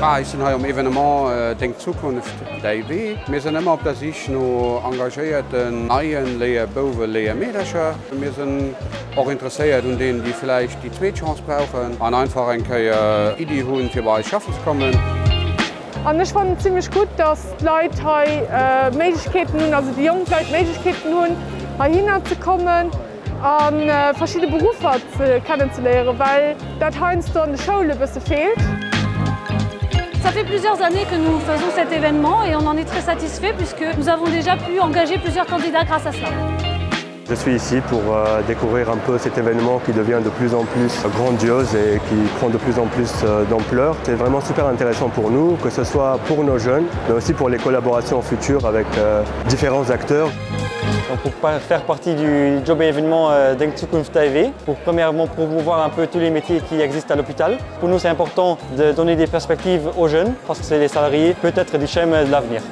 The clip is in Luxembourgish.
Ah, ech sinn hei um Evenement Deng Zukunft, däi Wee. Mir sinn ëmmer op der Sich no engagéierten neien Léierbouwen, Léiermeedercher. Mir sinn och interesséiert un deenen, déi vläicht déi zweet Chance brauchen an einfach eng Kéier Iddi hunn, fir bei eis schaffen ze kommen. An ech fannen et zimlech gutt, dass d'Leit hei Méiglechkeeten hunn, also déi jonk Leit Méiglechkeeten hunn, heihinner ze kommen a verschidde Beruffer kennenzeléieren, well dat heiansdo an de Schoule e bësse feelt. Ça fait plusieurs années que nous faisons cet événement et on en est très satisfait puisque nous avons déjà pu engager plusieurs candidats grâce à cela. Je suis ici pour euh, découvrir un peu cet événement qui devient de plus en plus grandiose et qui prend de plus en plus euh, d'ampleur. C'est vraiment super intéressant pour nous, que ce soit pour nos jeunes, mais aussi pour les collaborations futures avec euh, différents acteurs. Donc pour faire partie du job événement Denk Zukunft TV, pour premièrement promouvoir un peu tous les métiers qui existent à l'hôpital. Pour nous, c'est important de donner des perspectives aux jeunes parce que c'est les salariés peut-être du chemin de l'avenir.